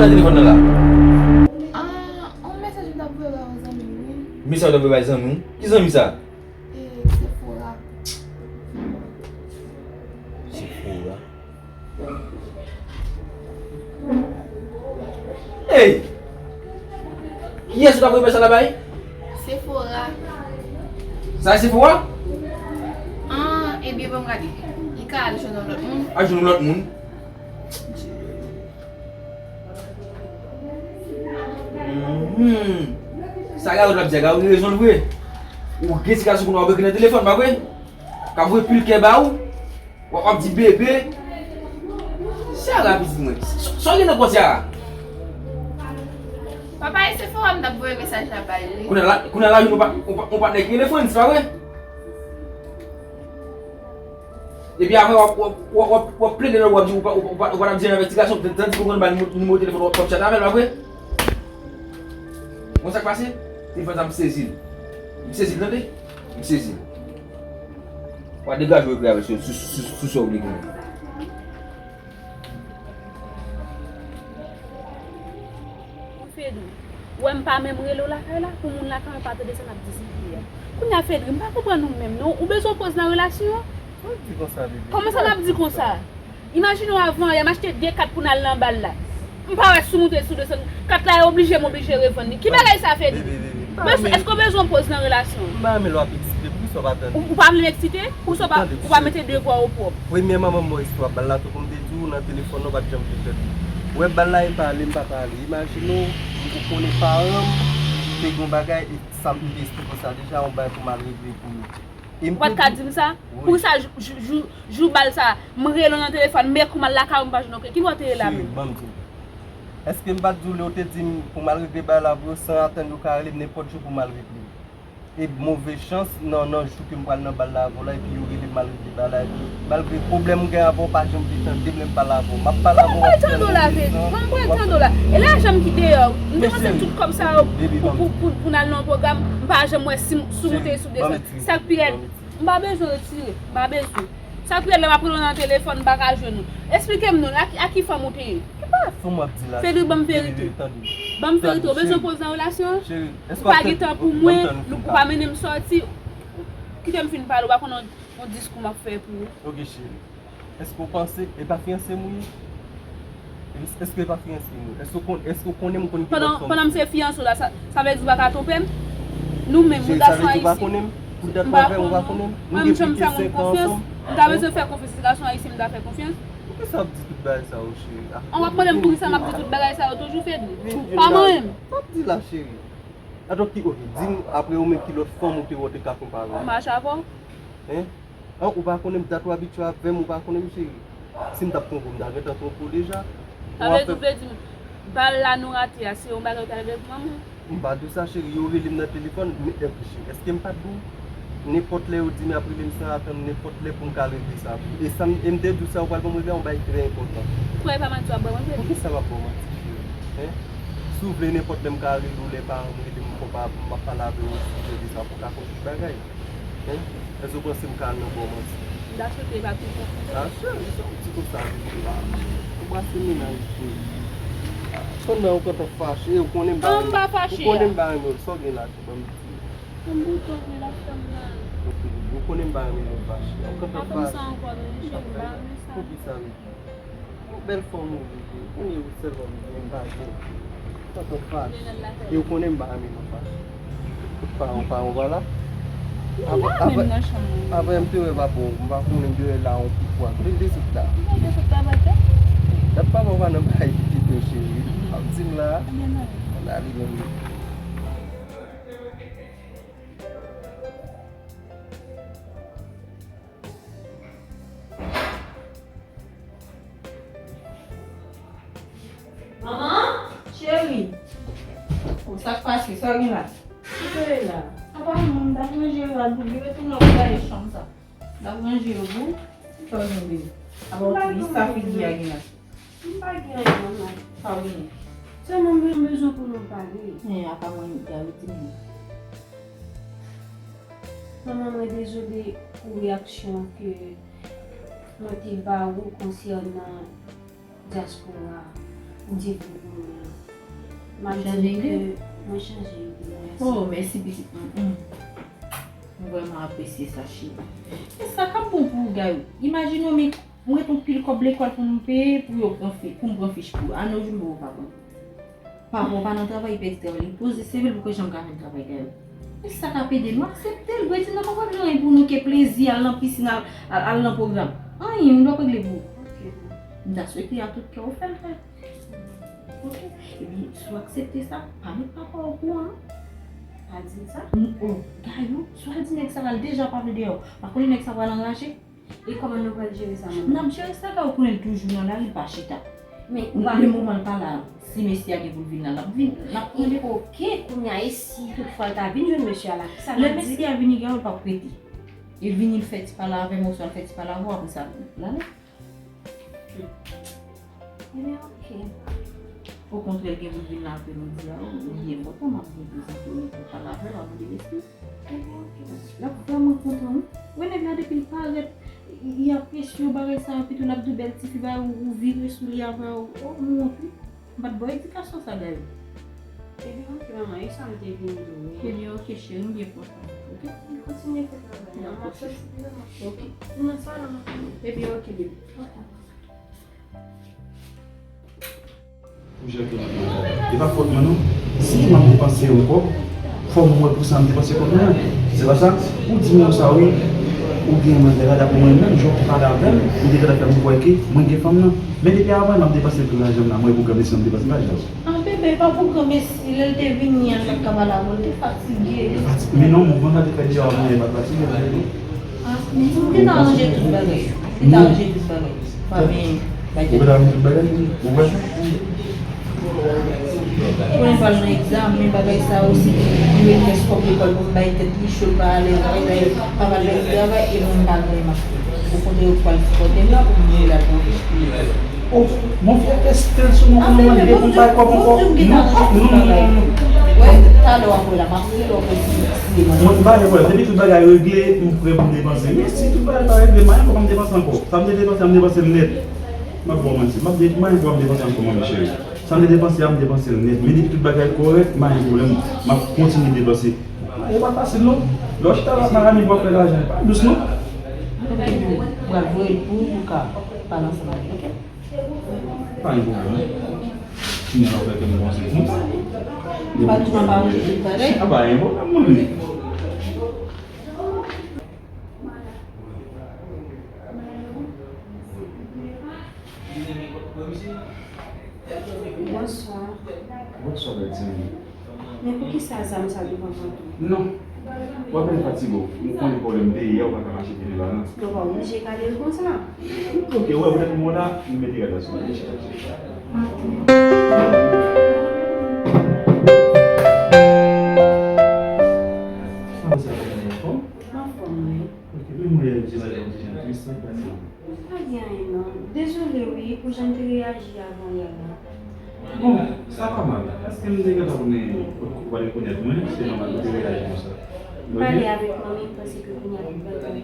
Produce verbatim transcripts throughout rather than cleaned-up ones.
Telefòn nan la. Ah, yon mesaj m t ap voye bay yon zanmi m, wi. Mesaj w t ap voye bay zanmi w? Ki zanmi sa? E, Sephora. Sephora. Hey! Kiyès ou t ap voye mesaj la bay? Sephora. Sa e Sephora? Ah, ebyen, ban m gade. Li ka al jwenn yon lòt moun. Al jwenn yon lòt moun. Mhm. Sa Gary t ap di a, Gary gen rezon l vre. Ou gen ti gason kounye a w gen nan telefòn, pa vre? K ap voye pil kè ba ou. W ap, w ap di bebe. Sara pitit mwen. Sa w gen nan kò Sara? Papa, e Sephora m t ap voye mesaj la bay, wi. Kounye a la, kounye a la, ou pa, ou pa, ou pa nèg rele Frantz, pa vre? Epi apre, w ap, w ap, w ap, w ap, w ap plede lòt, w ap di, ou pa, ou pa, ou pa t ap di avèk ti gason, tandis ke ou konn ba l nimewo, nimewo telefòn, w ap, w ap tchat avè l, pa vre? Bon, sa k pase? Telefòn sa, m sezi l. M sezi l, tande? M sezi l. W a degaje w ekri avè l sou, sou, sou, sou sa w vle konnen. Fedou, ou wè m pa menm rele w lakay la, pou moun lakay mwen pa tande sa n ap diskite a. Kounye a, Fedou, m pa konprann ou menm, non. Ou bezwen poz nan relasyon an? Kòman sa n ap di konsa, bebe? Kòman sa n ap di konsa? Imajine w avan yè m achte de kat pou n al nan bal la. M pa wè sou moute sou desann. Kat la e oblije m oblije revann li. Ki bagay sa, Fedou? Bebe, bebe, m pa renmen. Èske w bezwen poz nan relasyon an? M pa renmen lè w ap eksite. Poukisa w pa tande? Ou, ou pa vle m eksite? Poukisa w pa, ou pa mete devwa opwòp? Premyèman, ban m ba w istwa bal la, tankou m te di w nan telefòn nan, ou pa t janm vle fè l. Ou wè bal la, e pale m pa pale. Imajine w, m te konnen paran m te gen yon bagay, e sa m te esplike w sa deja, yon bagay pou m al regle pou yo. E m te di. Ou pa t ka di m sa? Wi. Poukisa jou, jou, jou, jou bal sa, m rele w nan telefòn, mèkredi m al lakay ou, m pa jwenn ou. Kilè w te rele la menm? Cheri, ban m di w. Èske m pa t di w lè w te di m pou m al regle bagay la pou yo, san atann yo ka rele m nenpòt jou pou m al regle? E move chans, nan, nan jou ke m pral nan bal la avè w la, epi yo rele m al regle bagay la, epi malgre pwoblèm m gen avè w, w pa janm vle tande m lè m pale avè w. M ap pale avè w, w ap fè m move san, w ap fè m. Ban m pral tande w la. E lajan m ki deyò, m te panse tout kòb sa yo pou, pou, pou, pou n al nan yon pwogram, m pa janm wè si m, si w moute sou desann. Sa k pi rèd, m pa bezwen retire, m pa bezwen. Sa k pi rèd, lè m ap rele w nan telefòn, m pa ka jwenn ou. Eksplike m non, a ki, a ki fanm ou te ye? Ki pa fanm w ap di la? Fedou, ban m verite. Ban m verite. Ou bezwen poz nan relasyon an? Ou pa gen tan pou mwen, ou pa mennen m sòti. Kite m fin pale, ou pa konn yon, yon diskou m ap fè pou ou. Ok, cheri. Èske w panse, e pa fiyanse m ou ye? Èske e pa fiyanse m ou ye? Èske w kon-, èske w konnen m konn ki lòt fanm? Pandan, pandan m se fiyanse w la, sa, sa vle di w pa ka twonpe m? Nou menm, nou gason ayisyen. Cheri, sa vle di w pa konnen m? Pou dat m avè w, ou pa konnen m? Nou gen plis ke senk an ansanm. M ta bezwen fè konfyans, se gason ayisyen m ta fè konfyans. Poukisa w ap di tout bagay sa yo, cheri? An w ap mande m poukisa m ap di tout bagay sa yo toujou, Fedou? Pa manyen m. Sa w ap di la, cheri? Atò ki, ok, di m, apre ou menm ki lòt fanm ou te wè w te ka konpare? M mache avè w. Hein? An, ou pa konnen m, dat ou abitye avè m, ou pa konnen m, cheri. Si m t ap twonpe w, m ta gentan twonpe w deja. Sa vle di, ou vle di m, bal la nou rate a, se yon bagay ou ta regle pou manman w? M pa di w sa, cheri, yo rele m nan telefòn, men, eh, cheri, èske m pa t di w? Nenpòt lè yo di m y ap rele m san atann, nenpòt lè pou m ka regle sa pou ou. E sa m, e m te di w sa, ou pral ban m regle a, yon bagay trè enpòtan. Ou kwè e pa manti w ap ban m regle? Poukisa m ap ba w manti, cheri? Hein? Si w vle, nenpòt lè m ka rele w, lè paran m rele m, m konpa, m ap pale avè w, si w vle sa, pou w ka konn tout bagay. Hein? Èske w panse m ka al nan ba w manti? M ta swete pa tou konfyans. Ah, cheri, sa w di konsa, vre la? Ou brase mennaj vre. Pandan ou kontan fache, ou konnen m pa renmen. An, m pa fache. Ou konnen m pa renmen w, sa w gen la, cheri, ban m di. An, m bouton vre la, fè m mal. Ok, ou konnen m pa renmen lè w fache. Ou kontan fache. Pa fè m sa ankò, non, cheri, m pa renmen sa. Poukisa, bebe? Yon bèl fanm ou ye, kounye ou sèlman m gen, m pa gen. Tankou fache. E ou konnen m pa renmen lè w fache. Tout paran, paran w pa la. Apre, apre, apre m te wè papa w, m pa konnen m te wè la yon kout pwa. Vin dezout la. Dat papa w pa nan bagay ki kite w, cheri. W ap di m la. Ann ale menm. Manman, cheri. O, sa k pase? Sa w gen la? Ki te ye la? Apa moun, m t ap ranje yo a, ou vin retounen ou gaye chanm sa. M t ap ranje yo pou ou. Sa w gen, bebe? Apa w triste, sa figi a gen la? M pa gen anyen, manman. Sa w gen? Sèlman mwen bezwen pou nou pale. Men, apa mwen, Gary, di m. Manman, mwen dezole pou reyaksyon ke mwen te ba ou konsènan dyaspora. Ou di pou mwen. M ap di ke mwen chanje ide, mèsi. Oh, mèsi pitit mwen. Mm. M vrèman apresye sa, cheri. E sa k ap bon pou ou, Gayou? Imajine w, men m ret yon pil kòb lekòl pou m peye, pou yo pran fi, pou m pran fich pou ou. Ann, yon jou m poko pa pran. Papa w pa nan travay, li pèdi travay, li poze seve l pou ke jan m ka jwenn travay, Gayou. E sa k ap ede nou, aksepte l, bredin nan pa pral regle anyen pou nou ke plezi, al nan pisin, al, al, al nan pwogram. Anyen, nou p ap regle pou ou. M ta swete a tout kè w fè l, frè. Ok. Ebyen, si w aksepte sa, pa met papa w okouran, non. Pa di l sa. Oh, Gayou, si w al di nèg sa la, l deja pa vle dèyè w. Pa konnen nèg sa pral anraje. E kòman nou pral jere sa, manman? N ap jere sa, Gayou, konnen l toujou nan lari, l pa chita. Men ou pa. Le moman l pa la, si mesye a gen pou l vin la, l ap vin. N ap konnen. Ok, kounye a, e si toutfwa l ta vin jwenn mesye a la, kisa n ap di? Lè mesye a vini, Gayou, l p ap rete. E vini, l fè ti pale avè m, oswa l fè ti pale avè w, apre sa, l ale. Ebyen, ok. Okontrè, l gen pou l vin la apremidi a, wi, li byen kontan, m ap byen prezante w, m ap pale avè l, m ap mande l eskiz. Ebyen, ok. L ap vrèman kontan, wi. Wè nèg la, depi l parèt, li apresye w, bagay sa, epi tou l ap di w bèl tifi, bagay, ou, ou vire sou li avè w. Oh, m wont, wi. M pa t ba w edikasyon sa, Gayou. Ebyen, ok, manman, e sa m te vin di w, wi. Ebyen, ok, cheri, m byen kontan, ok? Kontinye fè travay la, m ap sòti devan. Ok. M nan salon, m ap vini. Ebyen, ok, bebe. Ok. Pou jan ke m ap travay. E pa fòt mwen, non. Si m ap depanse yon kòb, fò m wè pou sa m depanse kòb mwen an. Se pa sa? Ou di mwen sa, wi. Ou gen mwen, daprè mwen menm, jan w te pale avè m, ou te gentan fè m kwè ke mwen gen fanm nan. Men depi avan, m ap depanse tout lajan m la, mwen pou granmesi m ap depanse lajan. Ah, bebe, pa pou granmesi, lè l te vini an, l t ap ka pale avè w, l te fatige. Fatige, men non, mouvman sa te fè deyò a, mwen pa t fatige, non. Ah, m te ta ranje tout bagay. M te ta ranje tout bagay. Pa gen bagay. Ou pa ta ranje tout bagay, wi. Ou wè? Konnen pral nan egzamen, bagay sa osi, li met kès kòb lekòl pou m bay tèt li cho, l pa alèz avèk, pa pral bay travay, e mwen m pa gen m ap fè. Okontrè, yo pral sipòte m la pou m vini la pou m. Oh, mon frè, tèste l sou mwen, konnen mwen depi m bay kòb ankò. Non, non, non, non, non. Wè, talè w ap wè la, m ap rele w pou si, si mwen. Mwen, m pa gen pwoblèm. Depi tout bagay regle, m prè pou m depanse. Men si tout bagay pa regle, m pa gen pwoblèm depanse ankò. Sa m te depanse, m depanse l nèt. M ap ba w manti. M ap de-, m pa gen pwoblèm depanse ankò, manmi cheri. Sa m te depanse a, m depanse l nèt. Men depi tout bagay kòrèk, m pa gen pwoblèm. M ap kontinye depanse. E pa fasil, non. Lè w chita la, marami pou w ap fè lajan, e pa dous, non. Ok, boo. M pral voye l pou ou, pou w ka pale ansanm avè l, ok? Pa gen pwoblèm, non. Kounye a w ap fè kè m konsa. Ou pa tounen pa ranje tout bagay? A, pa gen pwoblèm, manmi. Bonswa. Bonswa, bèl timoun. Men poukisa zam sa devan pòt ou? Non. W ap vin fatige w. M konnen pwoblèm peyi a, ou pa ka mache pye devan non. Non, w pa oblije gade l konsa. Ok, wè, ou mèt mwen la, m mete gad la sou mwen. Kòman sa va, ou anfòm? M anfòm, wi. Ok, men mwen, di bagay ou ti jan tris, sa k pase? Pa gen anyen, non. Dezole, wi, pou jan m te reyaji avan yè la. Bon, sa pa mal. Èske m te gentan konnen ou pa rekonèt mwen? Se nòmal pou te reyaji konsa. M pale avèk manmi, m panse ke kounye a tout bagay.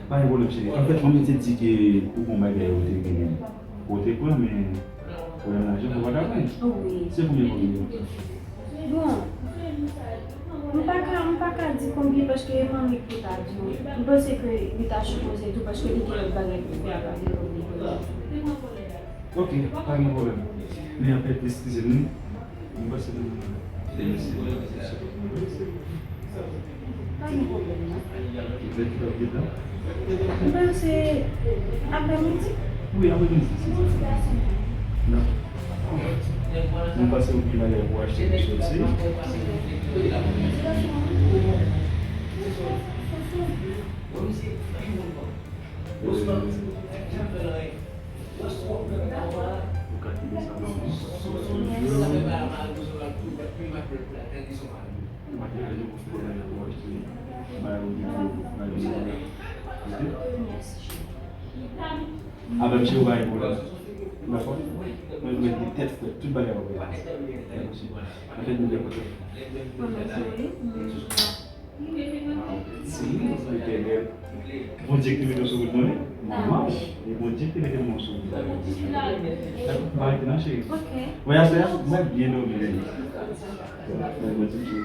Pa gen pwoblèm, cheri. Anfèt, manmi te di ke ou gon bagay ou te gen pou ou te pran, men pwoblèm lajan, ou pa ka pran. Wi. Se konbyen kòb li gen? Bon, m pa ka, m pa ka di konbyen paske e manmi k pou ta di w. M panse ke li ta sipoze di w paske li gen lòt bagay pou l fè apa de kòb li pran. Ok, pa gen pwoblèm. Men anfèt, eskize m wi. M panse nou te mèsi. Pa gen pwoblèm, non. Ou fè ki lè w gentan? M panse aprèmidi. Wi, aprèmidi, se sa. Dakò. M panse ou gen bagay pou achte pou soti. Ou ka kite sa nan men. Avèk je w pa gen pwoblèm. Dakò? Mwen, mwen gen tèt frèt, tout bagay w ap wè. Dakò, cheri. Anfèt, nou gen pwoblèm. Mwen, mwen, mwen. Bondye ki te mete w sou wout mwen, wi. Manman, e Bondye ki te mete w sou wout mwen. Bagay ki nan cheri. Vwayaj la, mwen byen dòmi, men. Mwen, Bondye ki